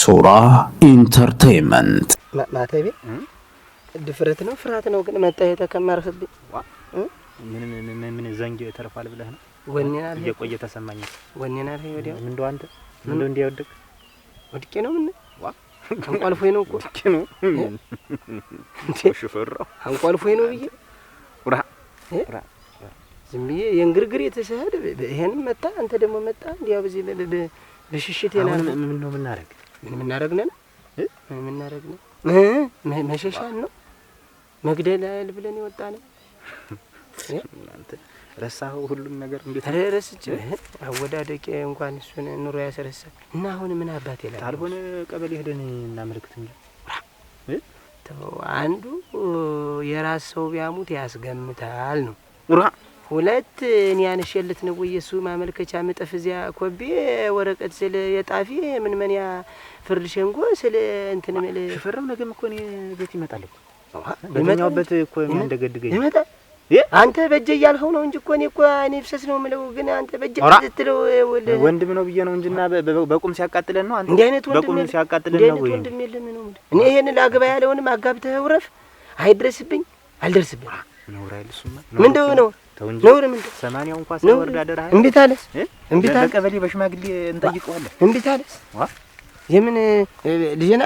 ሶራ ኢንተርቴይንመንት። ማተቤ ድፍረት ነው ፍርሃት ነው ግን መጣ የተከመርህብኝ። ምን ምን ምን ዘንግ ተርፏል ብለህ ነው? ወኔን አልህ እየቆየ ተሰማኝ። ወኔን አልህ ወዲያው ምን እንደው አንተ ምን እንደው እንዲያወድቅ ወድቄ ነው ምን ዋ አንቋልፎኝ ነው እኮ ወድቄ ነው ሽፈራው አንቋልፎኝ ነው ብዬ ኡራ ኡራ ዝም ብዬ የእንግርግር የተሰሄደ ይሄንም መጣ አንተ ደግሞ መጣ እንዲያው በዚህ ብሽሽት አሁን ምን ነው የምናደርግ? ምን የምናደርግ ነን? ምን የምናደርግ ነን? መሸሻን ነው መግደል አይደል ብለን የወጣ ነው። እናንተ ረሳኸው ሁሉን ነገር እንዴት? ረስቼ አወዳደቄ እንኳን እሱን ኑሮ ያስረሳ እና አሁን ምን አባቴ ላይ ካልሆነ ቀበሌ ሄደን እናመልክት እንጂ። ተው፣ አንዱ የራስ ሰው ቢያሙት ያስገምታል ነው። ኡራ ሁለት እኔ ያነሸለት ነው ወይ የሱ ማመልከቻ ምጥፍ እዚያ ኮቤ ወረቀት ስለ የጣፊ ምን መንያ ፍርድ ሸንጎ ስለ እንትን ምል ሽፈራው ነገም እኮ እኔ ቤት ይመጣል እኮ በተኛሁበት እኮ የሚያንደገድገኝ ይመጣል። አንተ በጀ እያልኸው ነው እንጂ እኮ እኔ እኮ እኔ ፍሰስ ነው የምለው፣ ግን አንተ በጀ ስትለው ወንድም ነው ብዬ ነው እንጂና በቁም ሲያቃጥለን ነው። አንተ እንዲህ አይነት ወንድም በቁም ሲያቃጥለን ነው ወይ ወንድም የለም ነው። እኔ ይሄን ላግባ ያለውንም አጋብተህ ውረፍ። አይድረስብኝ አልደርስብኝ ነውር አይደል? እሱማ ምንድነው ነው ነውር ምንድነው? ሰማንያው እንኳን ሳይወርድ አደራ እንዴት አለስ? እንዴት አለ? በቀበሌ በሽማግሌ እንጠይቀዋለን። እንዴት አለስ? ዋ የምን ልጄና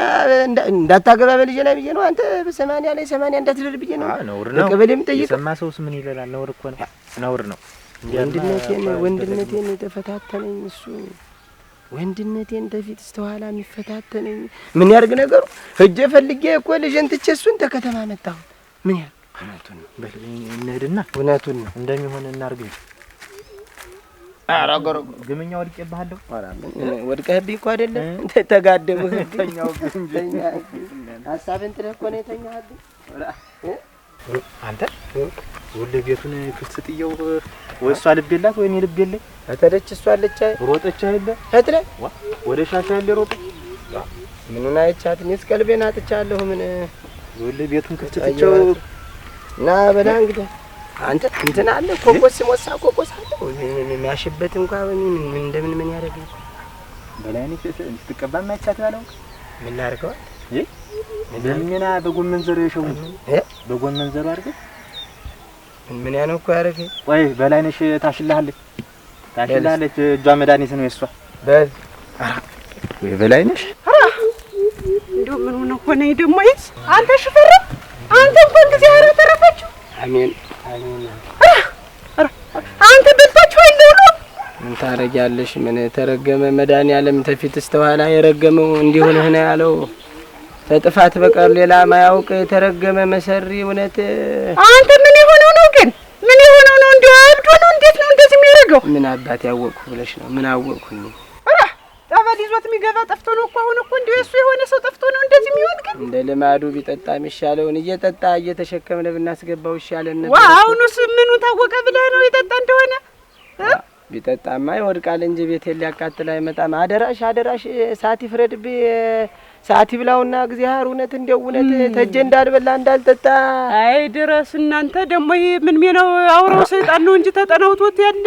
እንዳታገባ በልጄና ብዬ ነው። አንተ በሰማንያ ላይ ሰማንያ እንዳትደር ብዬ ነው። ነውር ነው። በቀበሌ የምጠይቀው የሰማ ሰውስ ምን ይለናል? ነውር እኮ ነው። ነውር ነው። ወንድነቴን የተፈታተነኝ እሱ ወንድነቴን ተፊት እስተኋላ የሚፈታተነኝ ምን ያርግ ነገሩ? ሂጄ ፈልጌ እኮ ልጄን ትቼ እሱን ተከተማ መጣሁት። ምን ያርግ? እውነቱን ነው። በል እንሂድና እውነቱን ነው እንደሚሆን እናርግ እንጂ። ኧረ ጎረጎ ግምኛ ወድቄብሃለሁ። ወድቀህብኝ እኮ አይደለም ተጋደምህ። ሀሳብህን ጥለህ እኮ ነው የተኛህብኝ። አንተ ወደ ቤቱን ክፍት ጥየው ወይ እሷ ልብ የላት ወይ እኔ ልብ የለኝ። ከተደች እሷ አለች ሮጠች አይደለ እትለ ወደ ሻሻ ያለ ሮጠች። ምኑን አይቻት? እኔስ ቀልቤን አጥቻለሁ። ምን ወደ ቤቱን ክፍት ጥየው ና በላ እንግዲህ አንተ እንትን አለ ኮኮስ ሞሳ ኮኮስ አለ የሚያሽበት እንኳን ምን እንደምን ምን ያደርግ በላይኔ ስትቀባ የማይቻት ያለው ምን ላድርገው? በምና በጎመን ዘሩ የሸው በጎመን ዘሩ አድርገህ ምን ያነው እኮ ያደረገኝ። ቆይ በላይነሽ ታሽልሃለች ታሽልሃለች። እጇ መድኃኒት ነው የእሷ። በል ወይ በላይነሽ እንደው ምን ሆነ ሆነ ደግሞ ይስ አንተ ሽፈራው አንተ እንኳን ጊዜ ኧረ ተረፈችው። አሜን አሜን። አንተ በልታችሁ አይደል ነው? ምን ታረጊያለሽ? ምን ተረገመ መድኃኒዓለም ተፊት እስተኋላ የረገመው እንዲሆንህ ነው ያለው። ተጥፋት በቀር ሌላ ማያውቅ የተረገመ መሰሪ እውነት። አንተ ምን የሆነው ነው ግን? ምን የሆነው ነው? እንደው አብዶ ነው? እንዴት ነው እንደዚህ የሚያደርገው? ምን አባት ያወቅኩ ብለሽ ነው? ምን አወቅኩኝ? ኧረ ጠበል ይዞት የሚገባ ጠፍቶ ነው እኮ አሁን እኮ እንደው የእሱ የሆነ ሰው ጠፍቶ ነው እንደዚህ የሚሆን። ግን እንደ ልማዱ ቢጠጣ የሚሻለውን እየጠጣ እየተሸከምነ ብናስገባው ይሻለን ነበር። ዋ አሁኑስ ምኑ ታወቀ ብለህ ነው የጠጣ እንደሆነ? ቢጠጣማ ይወድቃል እንጂ ቤቴን ሊያቃጥል አይመጣም። አደራሽ አደራሽ፣ ሰዓት ይፍረድብኝ፣ ሰዓት ይብላውና እግዚአብሔር እውነት እንደው እውነት ተጀ እንዳልበላ እንዳልጠጣ። አይ ድረስ እናንተ ደግሞ ይሄ ምን ነው አውራው ሰይጣን ነው እንጂ ተጠናውቶት ያለ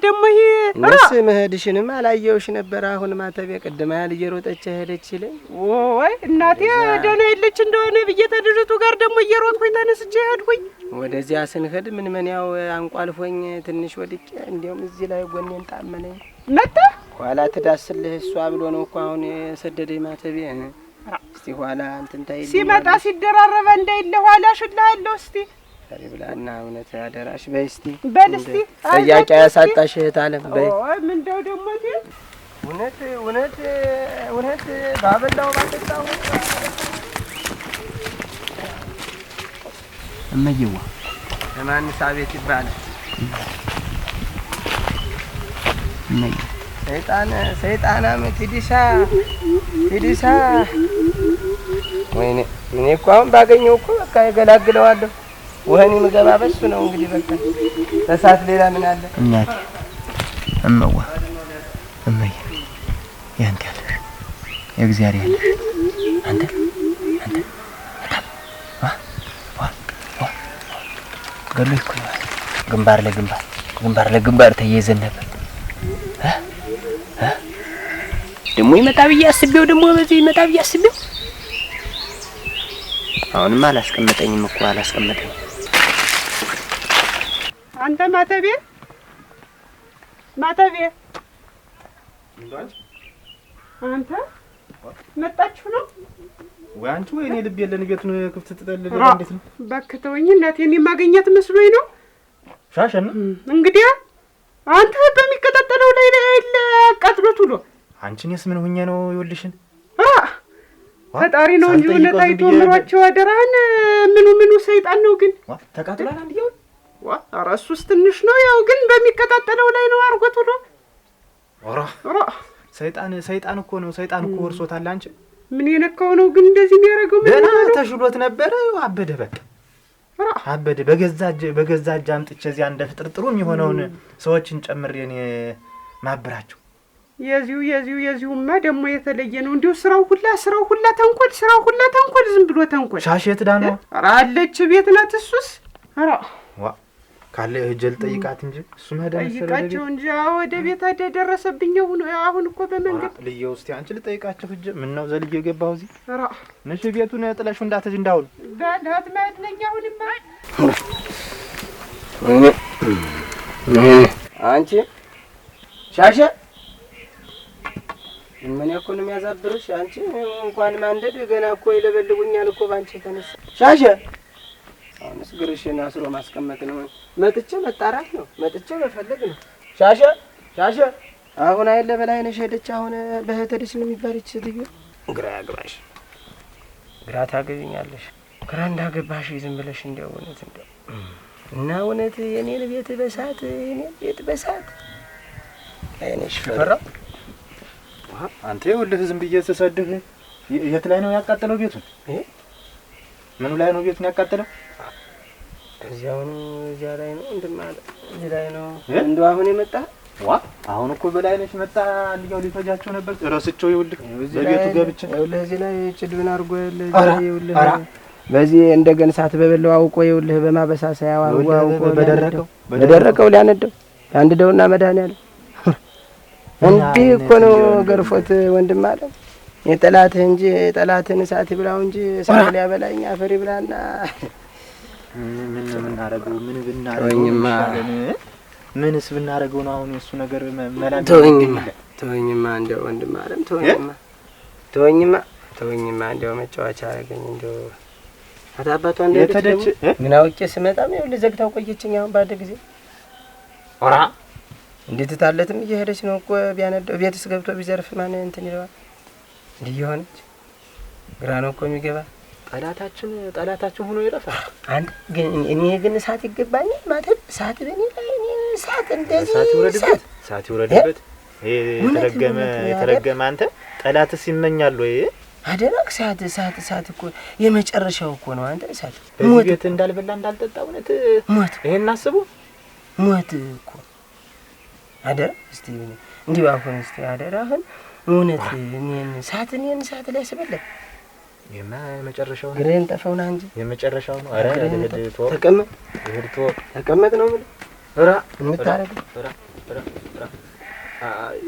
ደግሞ ይሄ እኔስ መሄድሽንም አላየሁሽ ነበር። አሁን ማተቤ ቅድም ያህል እየሮጠች ሄደች ይለኝ። ወይ እናቴ ደህና የለች እንደሆነ ብዬ ተድርቱ ጋር ደግሞ እየሮጥኩኝ ተነስቼ ሄድኩኝ። ወደዚያ ስንሄድ ምን መንያው አንቋልፎኝ ትንሽ ወድቄ እንዲያውም እዚህ ላይ ጎኔን ጣመነኝ። መጣ ኋላ ትዳስልህ እሷ ብሎ ነው እኮ አሁን የሰደደኝ ማተቤ። እስቲ ኋላ እንትን ታይ ሲመጣ ሲደራረበ እንዳይለ ኋላ ሽልሃለሁ። እስቲ ታሪ ብላና እውነት አደራሽ በይ እስቲ በል እስቲ ጠያቂ ያሳጣሽ እህት አለም በይ። ኦይ ምን እንደው ደግሞ እውነት እውነት እውነት ባበላው ባጠጣው እመዬዋ ለማንስ አቤት ይባላል? እመዬ ሰይጣን ሰይጣናም ቲዲሳ ቲዲሳ። ወይኔ እኔ እኮ አሁን ባገኘው እኮ በቃ እገላግለዋለሁ። ወህኒ ምገባ በሱ ነው እንግዲህ በቃ በሳት ሌላ ምን አለ? እናቴ እመዋ እመዬ ያንተ ያለሽ የእግዚአብሔር ያለሽ አንተ አንተ ዋ ዋ ዋ ገሎ እኮ ግንባር ለግንባር ግንባር ለግንባር ተያይዘን ነበር። ደግሞ ይመጣ ብዬ አስቤው ደግሞ በዚህ ይመጣ ብዬ አስቤው አሁንማ አላስቀመጠኝም እኮ አላስቀመጠኝም። አንተ ማተቤ ማተቤ አንተ መጣችሁ ነው ወይ አንቺ ወይ እኔ ልብ የለን ቤቱን ክፍት ትጠልል እንዴት ነው? እባክህ ተወኝ እናቴ፣ እኔ ማገኘት መስሎኝ ነው። ሻሸን እንግዲህ አንተ በሚቀጣጠለው ላይ አቃጥሎት ውሎ አንቺ እኔስ ምን ሁኜ ነው ይኸውልሽን ፈጣሪ ነው እንጂ እውነት አይቶ ምሯቸው አደራህን። ምኑ ምኑ ሰይጣን ነው ግን ተቃጥሏል። አንድየው ዋ ኧረ እሱስ ትንሽ ነው። ያው ግን በሚቀጣጠለው ላይ ነው አድርጎት ውሎ። ኧረ ሰይጣን ሰይጣን እኮ ነው። ሰይጣን እኮ ወርሶታል። አንቺ ምን የነካው ነው ግን እንደዚህ የሚያደርገው? ምን ደህና ተሽሎት ነበረ። አበደ በቃ አበደ። በገዛ እጅ አምጥቼ እዚያ እንደ ፍጥርጥሩ የሚሆነውን ሰዎችን ጨምሬ እኔ ማብራቸው። የዚሁ የዚሁ የዚሁማ ደግሞ የተለየ ነው። እንዲሁ ስራው ሁላ ስራው ሁላ ተንኮል፣ ስራው ሁላ ተንኮል፣ ዝም ብሎ ተንኮል። ሻሽ የት ዳ ነው? ኧረ አለች ቤት ናት። እሱስ ኧረ ዋ ካለ ሂጅ ልጠይቃት እንጂ እሱም ሄደ መሰለኝ ጠይቃቸው እንጂ። ወደ ቤት ደረሰብኝ። አሁን እኮ በመንገድ ልየው እስኪ አንቺ ልጠይቃቸው ሂጅ። ምነው ዘልዬ የገባሁ እዚህ? ኧረ ንሽ ቤቱን ጥለሽው እንዳትሄጂ እንዳሁን በላት መሄድ ነኝ አሁንማ። አንቺ ሻሸ ምን እኮ ነው የሚያዛብርሽ? አንቺ እንኳን ማንደድ ገና እኮ ይለበልቡኛል እኮ ባንቺ የተነሳ። ሻሸ አሁንስ ግርሽን አስሮ ማስቀመጥ ነው። መጥቼ መጣራት ነው። መጥቼ መፈለግ ነው። ሻሸ ሻሸ አሁን አይደለ በላይነሽ ሄደች። አሁን በህተደች ነው የሚባለች ሴትዮ። ግራ ያግባሽ፣ ግራ ታገቢኛለሽ። ግራ እንዳገባሽ ዝም ብለሽ እንደው እውነት እንደው እና እውነት የኔን ቤት በሳት የኔን ቤት በሳት አይነሽ ፈራ አንተ ይኸውልህ፣ ዝም ብዬ ስሰድህ የት ላይ ነው ያቃጠለው ቤቱን? ምኑ ላይ ነው ቤቱን ያቃጠለው? እዚያው ነው፣ እዚያ ላይ ነው እንደማለ እዚህ ላይ ነው እንደው አሁን የመጣ ዋ አሁን እኮ በላይነሽ መጣ። አንድኛው ሊፈጃቸው ነበር ረስቸው። ይኸውልህ በቤቱ ገብቼ ይኸውልህ እዚህ ላይ ጭዱን አድርጎ ይኸውልህ በዚህ እንደገና እሳት በበላው አውቆ ይኸውልህ በማበሳሰያው አውቆ በደረቀው ሊያነደው ያንድደውና መድኃኒዓለም እንዲህ እኮ ነው ገርፎት ወንድም አለ። የጠላትህ እንጂ የጠላትህን እሳት ይብላው እንጂ እሳት ሊያበላኝ አፈር ይብላና ምን ብናረገው ምን ብናረገው ምንስ ብናረገው ነው አሁን የእሱ ነገር መላ? ተወኝማ ተወኝማ እንደው ወንድም አለም ተወኝማ ተወኝማ ተወኝማ እንደው መጫወቻ አደረገኝ እንደው አታባቷ እንደሄደች ምን አውቄ ስመጣም ይኸውልህ ዘግታው ቆየችኝ። አሁን ባደ ጊዜ ኦራ እንዴት ታለትም እየሄደች ነው እኮ ቢያነደው ቤትስ ገብቶ ቢዘርፍ ማን እንትን ይለዋል? እንዲህ የሆነች ግራ ነው እኮ የሚገባ። ጠላታችን ጠላታችን ሆኖ ይረፋል። አንተ ግን እኔ ግን እሳት ይገባኛል ማለት እሳት በእኔ ላይ እኔ እሳት እንደዚህ እሳት ይውረድበት፣ እሳት ይውረድበት። ይሄ የተረገመ የተረገመ አንተ ጠላትስ ይመኛል ወይ? አደረግ እሳት እሳት እሳት እኮ የመጨረሻው እኮ ነው። አንተ እሳት በዚህ ቤት እንዳልበላ እንዳልጠጣ እውነት ሞት ይሄን አስቡ ሞት እኮ አደራ እስቲ እንዲህ አሁን እስቲ አደራህን እውነት እኔን እሳት እኔን እሳት ሊያስበላኝ የማ የመጨረሻው ነው። ግሬን ጠፈውና እንጂ የመጨረሻው ነው። አረ ተቀመጥ ልሂድ ተቀመጥ ነው የምልህ። ራ የምታረገው ራ ራ ራ አይ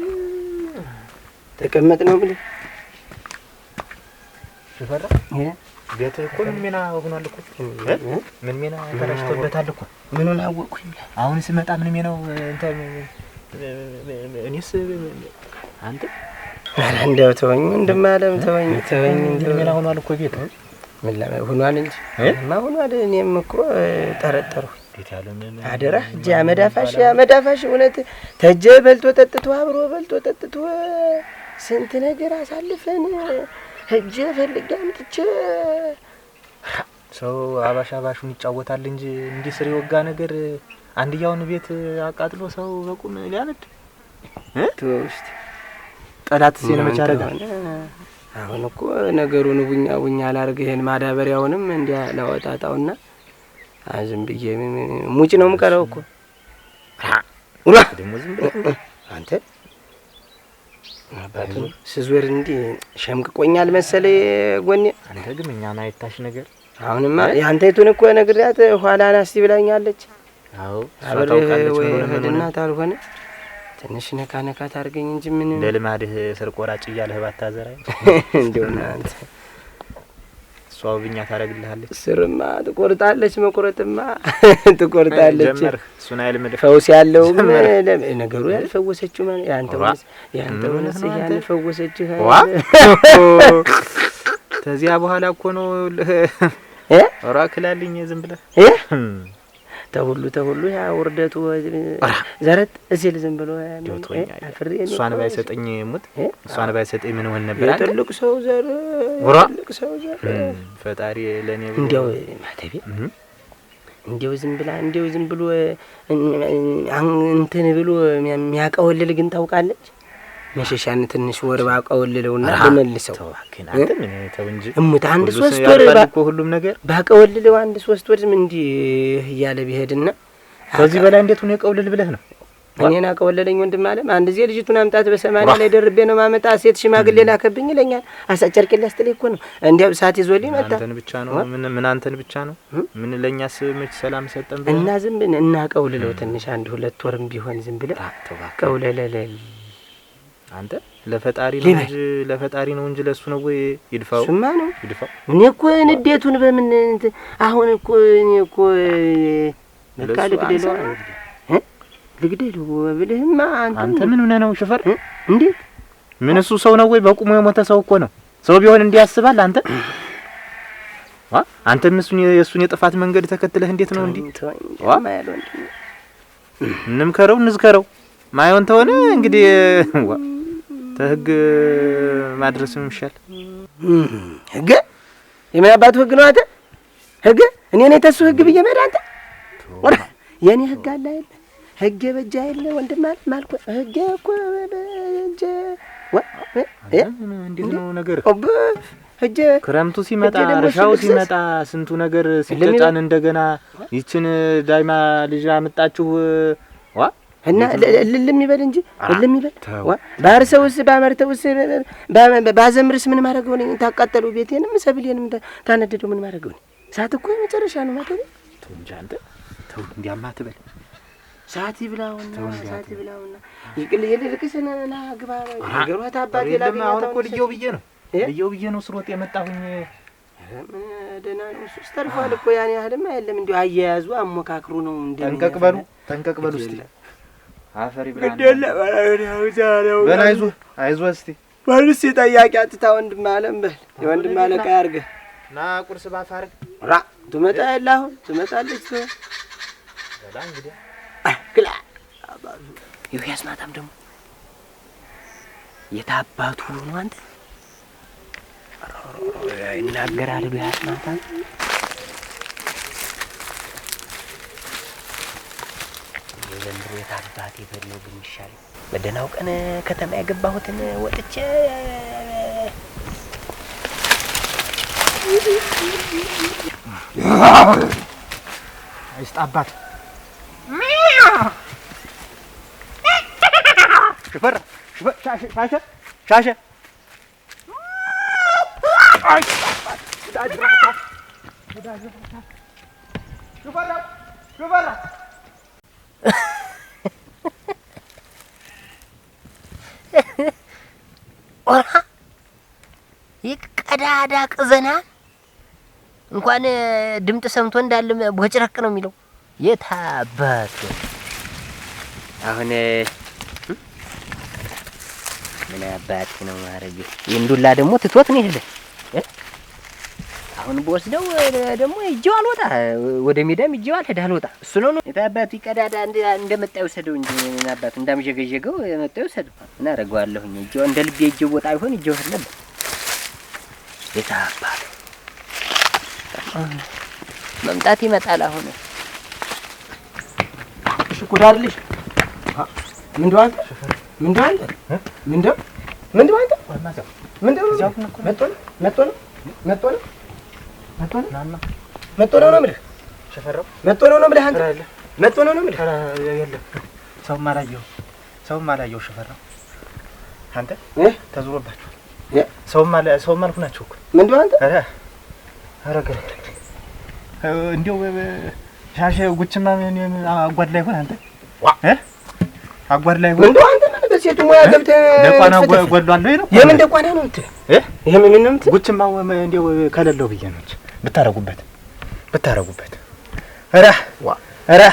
ተቀመጥ ነው የምልህ። ሽፈራ ቤትህ እኮ ምን ሜና ሆኗል እኮ ምን ሜና ተረጭቶበታል እኮ። ምኑን አወቅኩኝ አሁን ስመጣ ምን ሜናው እንትን እኔስ አንተ ኧረ እንደው ተወኝ ወንድም አለም ተወኝ ተወኝ። ምን ሜና ሆኗል እኮ ቤት ምን ሆኗል እንጂ ማ ሆኗል። እኔም እኮ ጠረጠርኩኝ። አደራ እጄ አመዳፋሽ አመዳፋሽ እውነት ተጀ በልቶ ጠጥቶ አብሮ በልቶ ጠጥቶ ስንት ነገር አሳልፈን ሄጄ ፈልጌ አምጥቼ ሰው አባሽ አባሹን ይጫወታል እንጂ እንዲህ ስር የወጋ ነገር አንድያውን ቤት አቃጥሎ ሰው በቁም ሊያነድ ተውስት ጠላት ሲል መቻ ያደርጋል። አሁን እኮ ነገሩን ቡኛ ቡኛ ላርግ ይሄን ማዳበሪያውንም እንዲያ ላወጣጣውና ዝም ብዬ ሙጭ ነው የምቀረው እኮ ውላ ደግሞ ዝም ብለህ አንተ አባቱ ስዞር እንዲህ ሸምቅቆኛል መሰለ ጎኔ። አንተ ግን እኛን አይታሽ ነገር አሁንማ ያንተይቱን እኮ ነግሬያት ኋላ ና እስቲ ብላኛለች። አዎ አብሬህ ወይ እህልና ታልሆነ ትንሽ ነካ ነካ ታርገኝ እንጂ ምን እንደ ልማድህ ስር ቆራጭ እያለህ ባታዘራኝ እንደው እናንተ እሷ ውብኛ ታረግልሃለች። ስርማ ትቆርጣለች፣ መቁረጥማ ትቆርጣለች። ጀመርህ እሱን አይልምልህ ፈውስ ያለው ነገሩ ያልፈወሰችው ማለት ያንተ ሆነስ ያን ፈወሰችህ። ዋ ተዚያ በኋላ እኮ ነው ኧረ ክላልኝ ዝም ብለህ ተሁሉ ያ ውርደቱ ዘረት እሲል ዝም ብሎ እሷን ባይሰጠኝ ሙት እሷን ባይሰጠኝ ምን ሆን ነበር? የትልቅ ሰው ዘር የትልቅ ሰው ዘር ፈጣሪ ለኔ እንዲያው ማተቤ እንዲያው ዝም ብላ እንዲያው ዝም ብሎ እንትን ብሎ የሚያቀወልል ግን ታውቃለች። መሸሻን ትንሽ ወር ባቀወልለውና ልመልሰው አንተ ምን ተው እንጂ እሙት አንድ ሶስት ወር እኮ ሁሉም ነገር ባቀወልለው አንድ ሶስት ወር ዝም እንዲህ እያለ ቢሄድና ከዚህ በላይ እንዴት ሆኖ የቀውልል ብለህ ነው? እኔን አቀወለለኝ ወንድም አለም አንድ ጊዜ ልጅቱን አምጣት በሰማንያ ላይ ደርቤ ነው ማመጣ ሴት ሽማግሌ ላከብኝ ይለኛል። አሳጨርቄ ሊያስጥለኝ እኮ ነው። እንዲያው ሰዓት ይዞልኝ መጣ። አንተን ብቻ ነው ምን አንተን ብቻ ነው ምን ለኛስ መች ሰላም ሰጠን እና ዝም ብለን እናቀውልለው ትንሽ አንድ ሁለት ወርም ቢሆን ዝም ብለህ ቀውለለለል አንተ ለፈጣሪ ነው እንጂ ለፈጣሪ ነው እንጂ ለሱ ነው ወይ ይድፋው? እሱማ ነው ይድፋው። እኔ እኮ ንዴቱን በምን አሁን እኮ እኔ እኮ በቃ ልግደለው ልግደለው ብልህማ አንተ ምን ሆነህ ነው ሽፈር? እንዴት ምን እሱ ሰው ነው ወይ? በቁሙ የሞተ ሰው እኮ ነው። ሰው ቢሆን እንዲህ ያስባል? አንተ አንተም እሱን የጥፋት መንገድ ተከትለህ እንዴት ነው እንዲህ? እንምከረው እንዝከረው። ማይሆን ተሆነ እንግዲህ ተህግ ማድረስ ነው የሚሻል። ህግ የምን አባቱ ህግ ነው አንተ? ህግ እኔ ነኝ ተሱ ህግ ብዬ መሄድ አንተ የኔ ህግ አለ አይደል? ህግ የበጀ አይደለ ወንድም አለ ማልኩ ህግ እኮ በጀ እንዴት ነው ነገር? ህጀ ክረምቱ ሲመጣ እርሻው ሲመጣ ስንቱ ነገር ሲጫጫን እንደገና ይችን ዳይማ ልጅ አመጣችሁ ዋ እና እልል ይበል እንጂ እልል ይበል ዋ ባርሰውስ ባመርተውስ ባዘምርስ ምን ማድረገው ነኝ? ታቃጠሉ ቤቴንም ሰብሌንም ታነደደው ምን ማድረገው ነኝ? ሰዓት እኮ የመጨረሻ ነው ማለት ነው። ተው እንጂ አንተ ተው እንዲያማ አትበል። ሰዓት ይብላውና ሰዓት ይብላውና ይቅል ይልቅስና ና ግባ ነገሩ ታባቴ ላገኛት። አሁን እኮ ልየው ብዬ ነው ልየው ብዬ ነው ስሮጥ የመጣሁኝ። ምን ደህና ነው እሱስ ተርፏል እኮ ያን ያህልም አይደለም። እንዲሁ አያያዙ አሞካክሩ ነው እንዴ። ጠንቀቅ በሉ ጠንቀቅ በሉ እስቲ አፈሪ ብላ ግደለ በል አይዞህ አይዞህ እስቲ በል እስቲ ጠያቂ አጥታ ወንድም አለም በል የወንድም አለቃ ያርግህ። ና ቁርስ ባፍ አድርግ። ራ ትመጣ የለ አሁን ትመጣለች። በላ እንግዲህ ግላ አባቱ ይኸው ያስማታም ደግሞ የታባቱ ነው አንተ ይናገራል ብሎ ያስማታም የዘንድሮ የታባቴ በል ነው ግን የሚሻለኝ። በደህናው ቀን ከተማ የገባሁትን ወጥቼ አይስጣባት ሽፈር ሽፈር ሻሸ ሻሸ ኦራ ይህ ቀዳዳ ቅዘና እንኳን ድምጥ ሰምቶ እንዳለ ቦጭረቅ ነው የሚለው። የታባቱ አሁን ምን አባቴ ነው ማረግ? ይህን ዱላ ደግሞ ትቶት ነው የሄደ። አሁን በወስደው ደግሞ ይዤው አልወጣ ወደ ሜዳም ይዤው አልሄድ አልወጣ። እሱ ነው ነው የታባቱ ቀዳዳ እንደመጣ ይውሰደው እንጂ ምን አባቱ እንዳምዠገዠገው የመጣ ይውሰደው። ምን አደርገዋለሁኝ? ይዤው እንደ ልቤ ይዤው ወጣ ቢሆን ይዤው እሄድ ነበር። የታባቱ መምጣት ይመጣል አሁን። እሺ ኩዳርልሽ ምንድነው አንተ? ምንድነው አንተ? ምንድነው ምንድነው አንተ? ምንድነው መጥቶ ነው መጥቶ ነው መጥቶ ነው መጥቶ ነው መጥቶ ነው ነው የምልህ። መጥቶ ነው ነው የምልህ አንተ መጥቶ ነው ነው የምልህ። የለም ሰውም አላየሁም ሰውም አላየሁም። ሽፈራው አንተ ተዙሮባችኋል። ሰውም አለ ሰውም አልኩናችሁ እኮ ምንድነው አንተ? ኧረ ኧረ እንደው ሻሸ ጉችማ አጓድላ ይሆን አንተ? አጓድ ላይ እንደው አንተ ምን በሴቱ ሙያ ገብተህ ደቋና ጎድሏል ነው? የምን ደቋና ነው የምትል? ይሄ ምን ነው የምትል? ጉችማ እንደው ከሌለው ብዬ ነው እንጂ ብታረጉበት ብታረጉበት። ኧረ ኧረ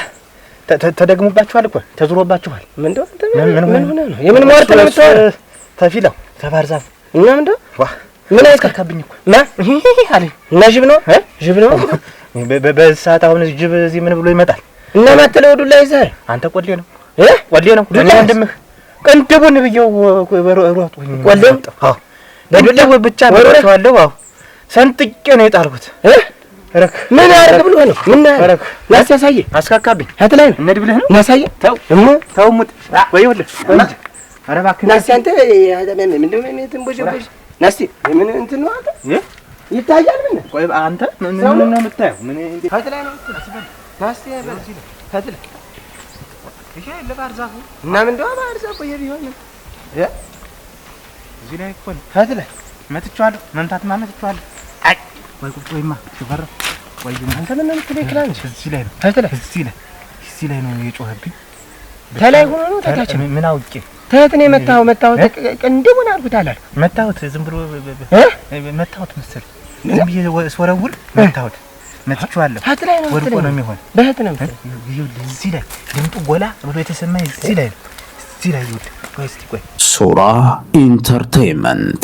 ተደግሞባችኋል እኮ ተዙሮባችኋል። ምን እንደው አንተ ምን ሆነህ ነው? የምን ሟርት ነው የምታወራው? ተፊለው ተባህር ዛፍ እና ምንድን ዋ ምን አስካካብኝ እኮ ማ አለኝ። እና ጅብ ነው ጅብ ነው። በዚህ ሰዓት አሁን ጅብ እዚህ ምን ብሎ ይመጣል? እና ማትለው ዱላ ይዘህ አንተ ቆሌ ነው ቆሌ ነው ዱላ ወንድምህ ቅንድቡን ብዬው ሮጥኩኝ። ቆሌው አዎ በዱላ ብቻ መጥቼዋለሁ። አዎ ሰንጥቄ ነው የጣልኩት። ረክ ምን አደረግ ብሎ ነው? ምን ረክ ናስቲ ያሳየህ አስካካብኝ። የት ላይ ነው እንሂድ ብለህ ነው? ናሳየህ። ተው እሙ ተው ሙጥ ወይ ይኸውልህ እንጂ ኧረ እባክህ ናስቲ አንተ ምንድን ነው የምትንቦሸቦሽ? ናስቲ ምን እንትን ነው አንተ ይታያል? ምን ቆይ አንተ ምን ነው የምታየው? ምን እንዴ የት ላይ ነው? ናስቲ የት ላይ ይሄ ለባህር ዛፉ እና ምንድን ነው ባህር ዛፉ ይሄ ቢሆን እዚህ ላይ እኮ ነው። የት ላይ መትቼዋለሁ። መምታትማ መትቼዋለሁ። አይ ወይ ቆይማ ሽፈራው ቆይማ አንተ ምን ነው የምትለኝ? ክላንች እዚህ ላይ ነው። የት ላይ እዚህ ላይ ነው የጮኸብኝ። ተላይ ሆኖ ነው ተታች ነው? ምን አውቄ ተት ነው የመታኸው? መታኸው ቅንድቡን አልኩት አላልኩም? መታሁት። ዝም ብሎ መታሁት መሰለኝ። ዝም ብዬ ስወረውር መታሁት። መትቼዋለሁ። የት ላይ ነው? ወድቆ ነው የሚሆን። በየት ነው የምትለኝ? ይኸውልህ እዚህ ላይ ድምጡ ጎላ ብሎ የተሰማኝ እዚህ ላይ ነው። እዚህ ላይ ይኸውልህ። ቆይ እስኪ ቆይ ሱራ Entertainment.